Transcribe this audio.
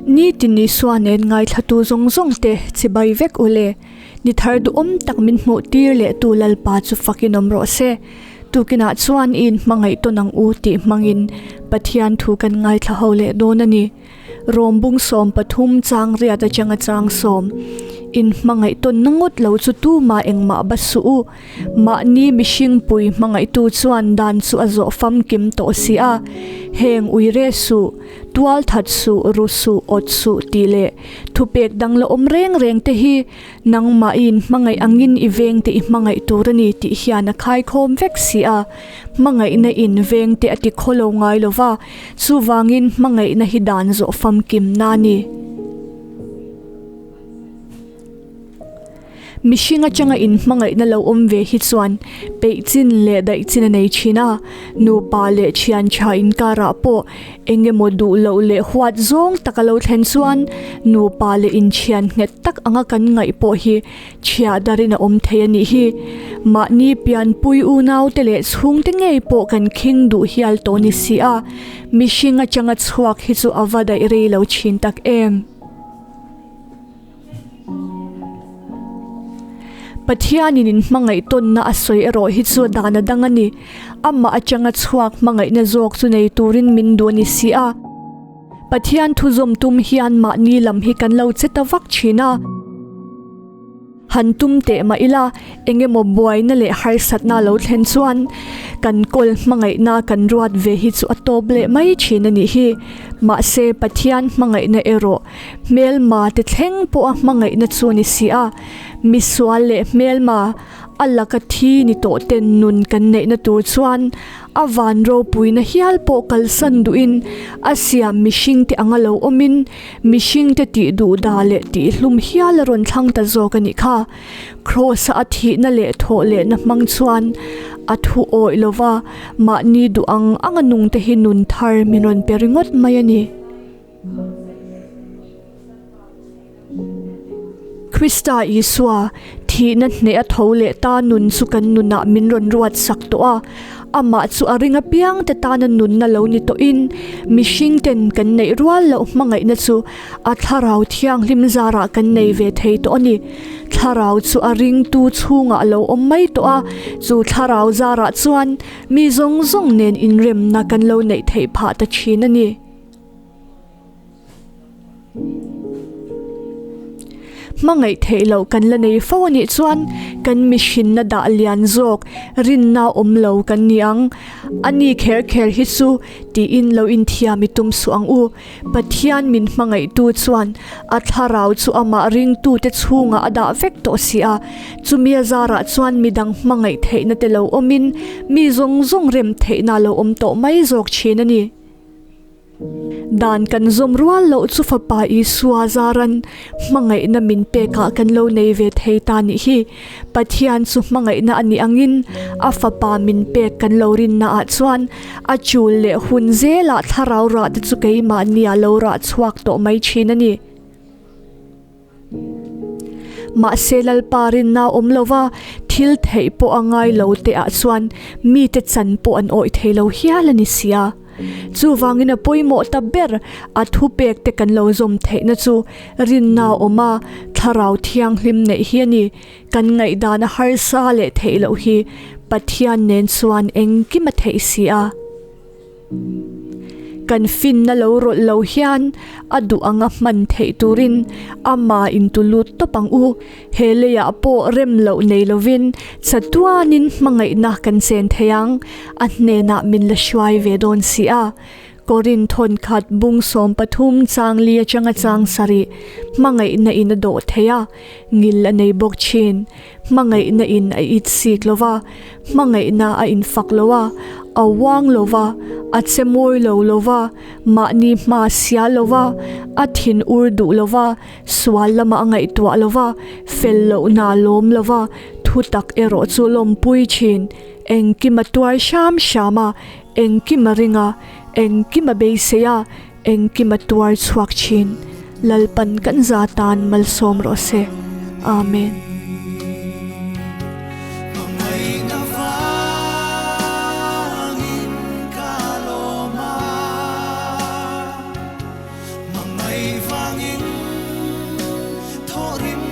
Nitin Isua nen ngaithlatu zawng zawng te chibai vek u le. Ni thar duhawm tak min hmuh tir leh tu Lalpa chu fakin awm rawh se. Tukinah chuan i inhmangaih tawn ang u tih hmangin Pathian thu kan ngaithla ho leh dawn a ni. Rawm bung 13 chang riat atanga chang sawm inhmangaih tawnna ngawt lo chu tumah engmah ba suh u. Mahni mihring pui hmangaihtu chuan dan chu a zawh famkim tawh si a, heng ui re suh, tual that suh, ru suh, awt suh tih leh thupek dang la awm reng reng te hi nangmah i inhmangaih angin i veng te i hmangaih tur a ni tih hian a khaikhawm vek si a, hmangaihna in veng te a ti khaw lo ngai lo va, chuvangin hmangaihna hi dan zawh famkim na a ni. Mihring atanga inhmangaihna lo awm ve hi chuan peih chin leh daih chin a nei thin a, nupa leh thian tha inkarah pawh eng emaw duh loh leh huat zawng tak a lo thlen chuan nupa leh inthian nghet tak anga kan ngaih pawh hi chhiah darin a awm thei a nih hi. Mahni pianpui unaute leh chhungte ngei pawh kan khing duh hial tawh ni si a, mihring atanga chhuak hi chu a va daih rei lo thin tak em. Pathianin in hmangaih tawnna a sawi erawh hi chu dan a dang a ni. Amah atanga chhuak hmangaihna zawk chu nei turin min duh a ni si a. Pathian thu zawm tum hian mahni lam hi kan lo che ta vak thin a. Han tum teh mah ila, eng emaw buaina leh harsatna lo thlen chuan kan kawl hmangaihna kan ruat ve hi chu a tawp leh mai thin a nih hi. Mahse, Pathian hmangaihna erawh hmelma te thleng pawha hmangaihna chu a ni si a, misual leh hmelma a laka thi ni tawh ten nun kan neihna tur chuan a van ropuina hial pawh kalsan duhin a siam mihringte anga lo awmin mihringte tih duh dah leh tih hlum hial a rawn thlang ta zawk a nih kha. Kraws-a a thihna leh thawh lehna hmang chuan a thu awih lova mahni duh ang anga nungte hi nun thar min rawn pe ringawt mai a ni. Krista Isua, thihna hneh a tho leh ta nun chu kan nunah min rawn ruat sak tawh a. Amah chu a ring apiang te tana nunna lo ni tawhin, mihring ten kan neih rual loh hmangaihna chu a thlarau thianghlim zarah kan nei ve thei tawh a ni. Thlarau chu a ringtu chhungah a lo awm mai tawh a, chu thlarau zarah chuan mi zawng zawng nen inremna kan lo neih theih phah ta thin a ni. Hmangaih theih loh kan la nei fo a nih chuan kan mihrinna dah lian zawk rinna awm lo kan ni ang. A ni kher kher hi chu tiin lo inthiam i tum suh ang u. Pathian min hmangaihtu chuan a thlarau chu amah ringtute chhungah a dah vek tawh si a. Chumi a zarah chuan midang hmangaih theihna te lo awmin mi zawng zawng rem theihna lo awm tawh mai zawk thin a ni. Dan kan zawm rual loh chu Fapa Isua zaran hmangaihna min pekah kan lo nei ve thei ta nih hi. Pathian chu hmangaihna a nih angin a Fapa min pek kan lo rinna ah chuan a chul leh hun zelah thlarau rah te chu keimahni a lo rah chhuak tawh mai thin a ni. Mahse Lalpa rinna awm lova thil theih pawh a ngai lo te ah chuan mite chan pawh an awih thei lo hial a ni sia. Chuvangin a pawimawh ta ber a thupek te kan lo zawm theihna chu rinna awm a thlarau thianghlim neih hi a ni. Kan ngaihdan a harsa leh theih loh hi Pathian nen chuan engkim a theih si a. Kan finna lo rawlh lo hian a duh anga hman theih turin ama intulut tawp ang u. He leiah pawh rem loh nei lovin chatuanin hmangaihna kan chen thei ang, a hnenah min la hruai ve dawn si a. Korin thawnkhat bung 13 chang li atanga chang sarih hmangaihna in a dawh thei a, ngil a nei bawk thin. Hmangaihna in a it sik lo va, hmangaihna a infak lo a, a uang lo va, a che mawi lo lo va, mahni hma sia lo va, a thin ur duh lo va, sual lama a ngaihtuah lo va, fel lohna lawm lo va, thu tak erawh chu lawmpui thin. Engkim a tuar hram hram a, engkim a ring a, engkim a beisei a, Engkim a tuar chhuak thin. Lalpan kan za tan malsawm rawh se. Amen. Hmangaihna vangin ka lawm a, hmangaih. Kei vangin thawhrim.